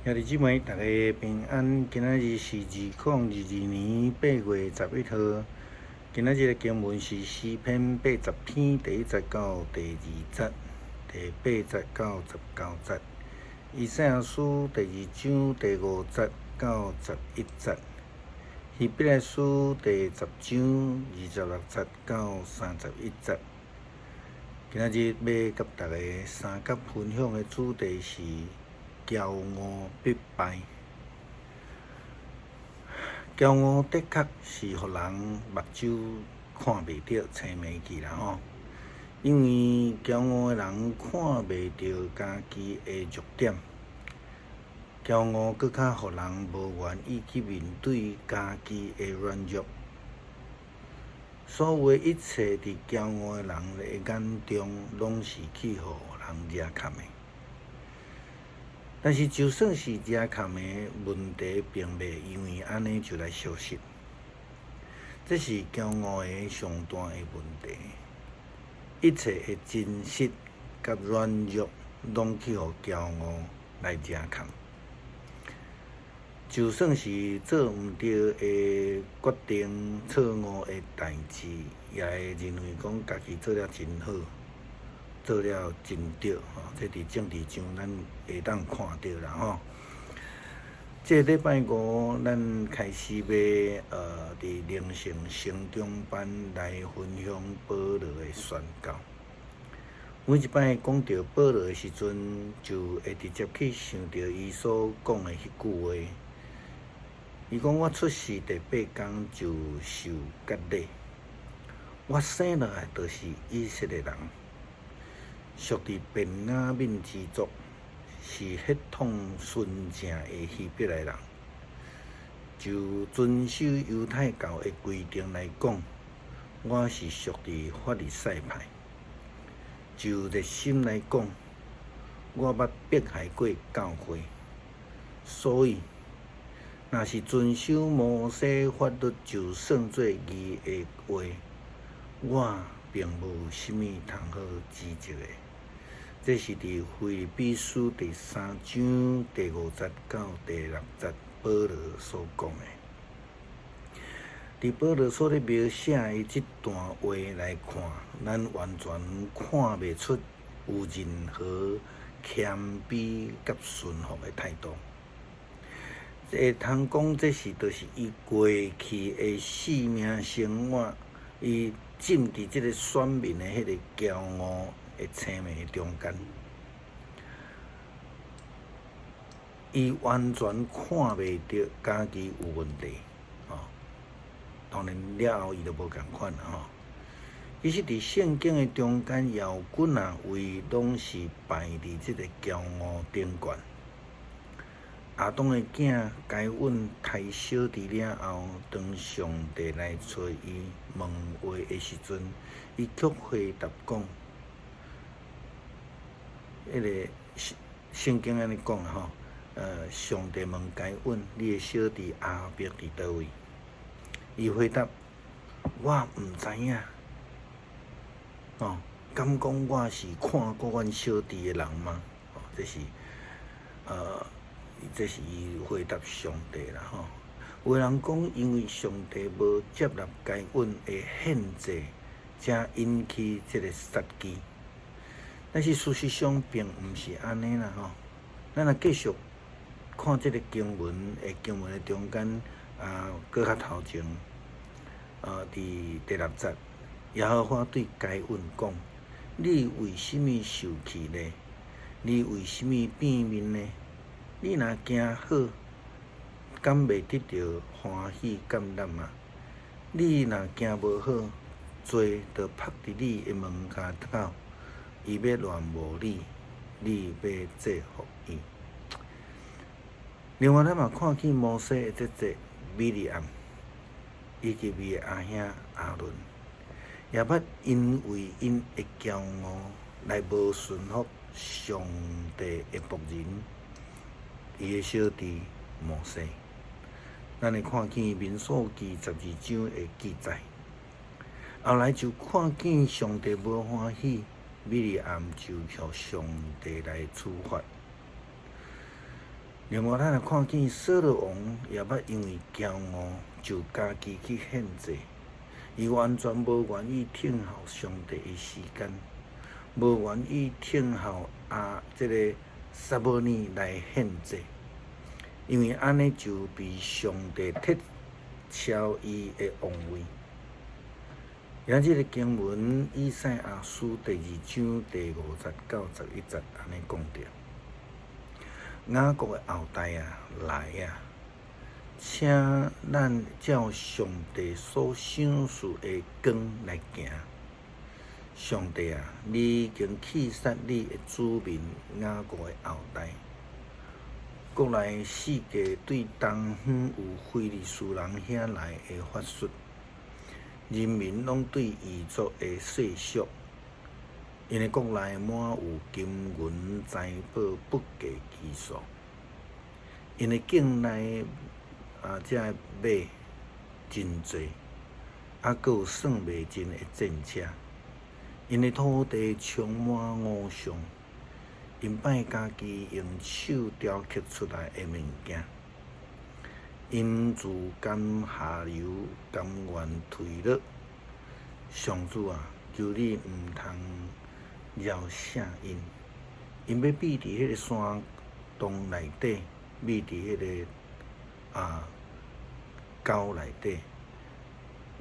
兄弟姊妹，大家平安。今仔日是2022年8月11號。今仔日的經文是詩篇80篇第1節到第2節，第8節到19節。以賽亞書第2章第5節到11節。希伯來書第10章26節到31節。今仔日欲佮大家相佮分享的主題是驕傲必敗。驕傲的確是予人目睭看袂著、青盲去啦吼。因為驕傲的人看袂著家己的弱點，驕傲閣較予人無願意去面對家己的軟弱。所有的一切佇驕傲的人的眼中，攏是去予人惹崁的。但是，就算是惹崁的問題，並袂因為按呢就來消失。這是驕傲的上大的問題。一切的真實佮軟弱，攏去予驕傲來惹崁。就算是做毋對的決定、錯誤的代誌，也會認為講家己做了真好，做了真對吼。這佇政治上咱會當看著啦吼。這個禮拜五，咱開始欲佇靈性成長班來分享保羅的宣教。每一擺講著保羅的時陣，就會直接去想著伊所講的彼句話。伊講我出世第八工就受割禮，我生落來就是以色列人，屬佇便雅憫支族，是血統純正的希伯來人。就遵守猶太教的規定來講，我是屬佇法利賽派。就熱心來講，我捌迫害過教會，所以，若是遵守摩西法律就算做義的話，我並無啥物通好指責的。這是佇腓立比書第3章第5節到第6節保羅所講的。佇保羅所咧描寫的這段話來看，咱完全看袂出有任何謙卑佮順服的態度。會通講，這是就是伊過去的生命生活，伊浸佇這个選民的彼个驕傲的青盲中間，伊完全看袂著家己有問題，吼。當然了後，伊就無仝款啦，吼。其實佇聖經的中間，有幾若位攏是敗佇這个驕傲頂懸。亞當的囝該隱刣小弟了後，當上帝來揣伊問話的時陣，伊卻回答講：彼个聖聖經按呢講吼，上帝問該隱：你的小弟亞伯佇佗位？伊回答：我毋知影。哦，敢講我是看顧阮小弟的人嗎？哦，這是伊回答上帝啦吼。有人講，因為上帝無接納該隱的獻祭，才引起這个殺機。但是事實上並毋是按呢啦吼。咱若繼續看這个經文的中間啊，閣較頭前，佇第6節，耶和華對該隱講：你為啥物受氣呢？你為啥物變面呢？你若行好，敢袂得著歡喜感納嗎？你若行無好，罪就覆佇你的門跤口，伊欲亂無你，你欲制服伊。另外，咱嘛看見摩西的姐姐米利暗，以及伊的阿兄亞倫，也捌因為𪜶的驕傲來無順服上帝的僕人，伊的小弟摩西。咱會看見民數記12章的記載。後來就看見上帝無歡喜，米利暗就予上帝來處罰。另外，咱也看見掃羅王也捌因為驕傲就家己去獻祭，伊完全無願意聽候上帝的時間，無願意聽候啊這个撒母耳來獻祭，因為按呢就被上帝撤銷伊的王位。今這个經文以賽亞書第二章第五節到十一節按呢講著。雅各的後代啊，來啊！請咱照上帝所賞賜的光來行。上帝啊，你已經棄殺你的子民雅各的後代。國內四界對東方有非利士人遐來的法術，人民攏對異族的世俗。𪜶的國內滿有金銀財寶不計其數，𪜶的境內啊，這个馬真濟，啊，閣有算袂盡的戰車。𪜶的土地充滿偶像，𪜶拜家己用手雕刻出來的物件，𪜶自甘下流，甘願墜落。上主啊，求你毋通饒赦𪜶，𪜶欲覕佇彼个山洞內底，覕佇彼个啊溝內底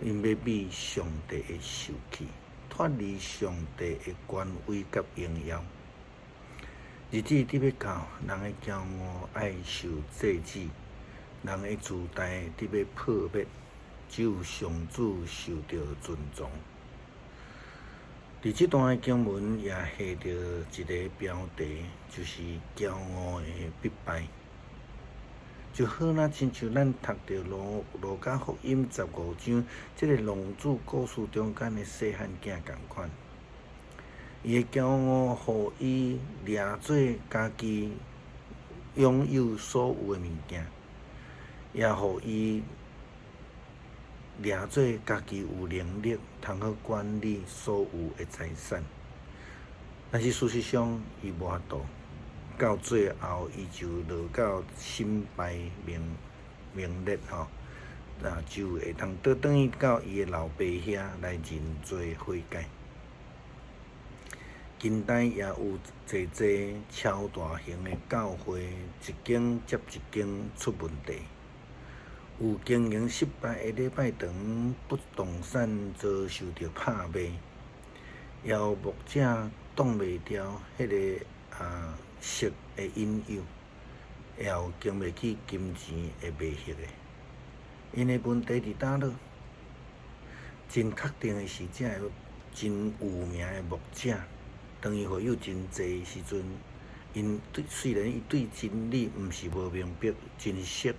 ，𪜶欲避上帝的受氣，脫離上帝的權威佮榮耀。日子佇欲到，人的驕傲愛受制止，人的自大佇欲破滅，只有上主受著尊崇。佇這段的經文也下著一个標題，就是驕傲的必敗。就好若親像咱讀著路加福音十五章，這个浪子故事中間的細漢囝仝款，伊的驕傲予伊掠做家己擁有所有的物件，也予伊掠做家己有能力通好管理所有的財產，但是事實上，伊無法度。到最後，伊就落到身敗名名裂吼，啊，就會通倒轉去到伊的老爸遐來認罪悔改。近代也有濟濟超大型的教會，一間接一間出問題。有經營失敗的禮拜堂，不動產遭受著拍賣，也有牧者擋袂牢彼个啊色的引誘，也有經袂起金錢的迷惑的。𪜶的問題佇佗落？真確定的是，這个真有名的牧者，當伊會友真濟的時陣，𪜶對雖然伊對真理毋是無明白真熟，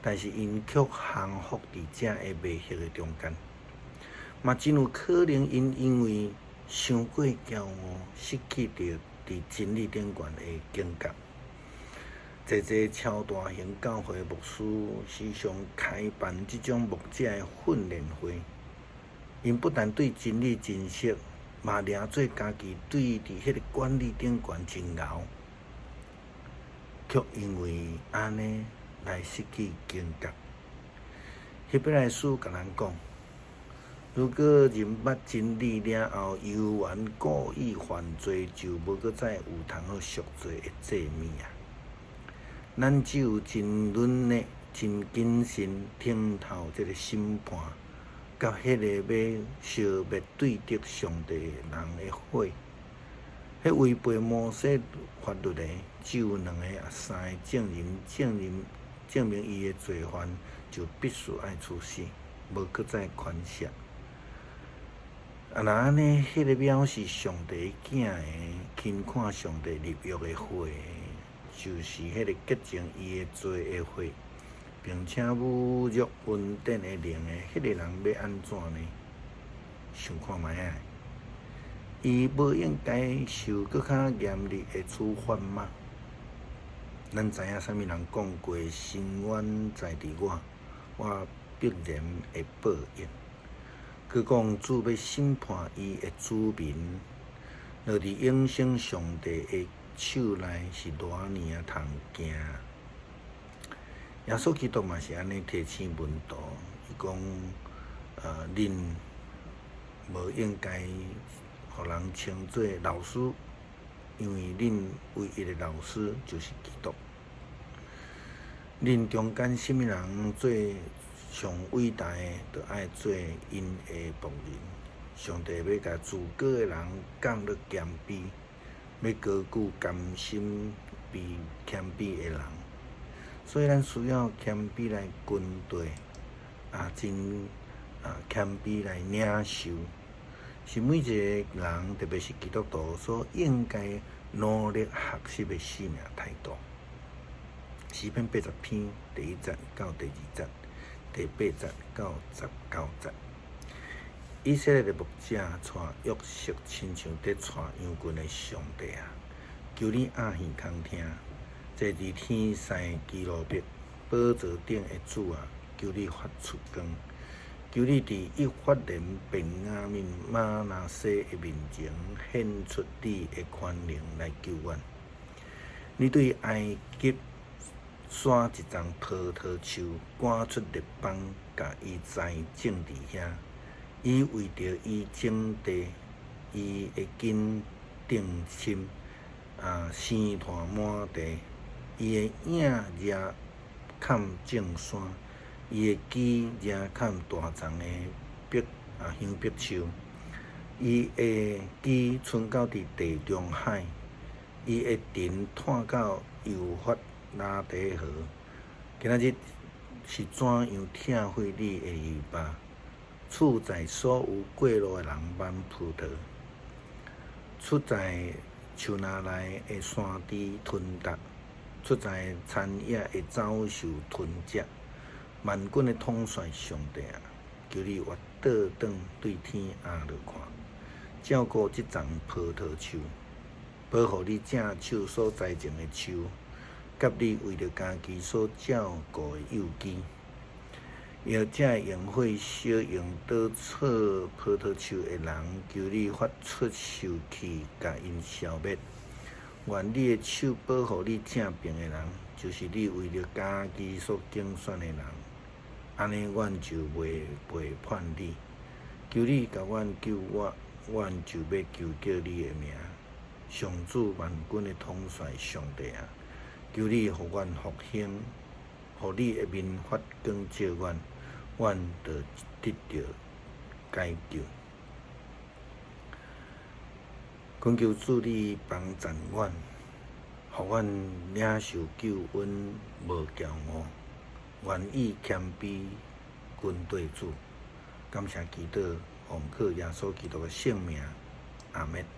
但是𪜶卻降服佇這个迷惑的中間，嘛真有可能𪜶因為傷過驕傲，失去著佇真理頂懸的警覺。濟濟超大型教會牧師時常開辦這種牧者的訓練會，𪜶不但對真理真熟，嘛掠做家己對佇彼个管理頂懸真𠢕，卻因為按呢來失去警覺。希伯來書共咱講，如果認捌真理了後，猶原故意犯罪，就無閣再有通好贖罪的祭物啊！咱只有真忍的、真謹慎聽候這个審判，佮彼个欲消滅對敵上帝人的火。彼違背摩西法律的，只有兩個抑三个證人證明證明伊的罪犯，就必須愛處死，無閣再寬赦。啊，若按呢，彼个藐視上帝囝的，輕看上帝立約的血的，就是彼个潔淨伊的罪的血，並且侮辱恩典的靈的，彼个人欲按怎呢？想看覓仔？伊無應該受閣較嚴厲的處罰嗎？咱知影啥物人講過深淵在佇我，我必然會報應。閣講主欲審判伊的子民，落佇永生上帝的手內是偌爾仔通驚。耶穌基督嘛是按呢提醒門徒，伊講：恁無應該予人稱做老師，因為恁唯一的老師就是基督。恁中間啥物人做上偉大的，就愛做𪜶的僕人。上帝欲共自高的人降落謙卑，欲高舉甘心被謙卑的人。所以咱需要謙卑來跟隨，真謙卑來領受，是每一個人，特別是基督徒所應該努力學習的生命態度。詩篇80篇第1節到第2節，第8節到19節。以色列的牧者帶約瑟親像佇帶羊群的上帝啊，求你掩耳空聽。坐佇天使基路伯寶座頂的主啊，求你發出光，求你佇以法蓮、便雅憫、瑪拿西的面前顯出你的權能來救阮。你對埃及徙一叢葡萄樹，趕出列邦，共伊栽種佇遐。伊為著伊種地，伊的根定深，生湠滿地。伊的影遮崁眾山，伊的枝遮崁大叢的香柏樹，伊的枝伸到佇地中海，伊的藤湠到幼發拉底河。今仔日是怎樣拆毀你的籬笆，賜在所有過路的人挽葡萄，出在樹林內的山豬吞踏。出在田野的走獸吞食，萬軍的統帥上帝啊，求你越倒轉對天甕落看，照顧這叢葡萄樹，保護你正手所栽種的樹，佮你為著家己所照顧的幼枝。若這會用火燒用倒錯葡萄樹的人，求你發出獸氣，共𪜶消滅。願你的手保護你正爿的人，就是你為著家己所揀選的人，按呢，阮就袂背叛你。求你共阮救我，阮就欲求叫你的名。上主萬軍的統帥上帝啊，求你予阮復興，予你的面發光照阮，阮就得著解救。懇求主你幫贊阮，予阮領受救恩，無驕傲，願意謙卑跟綴主。感謝基督，奉靠耶穌基督的聖名，阿們。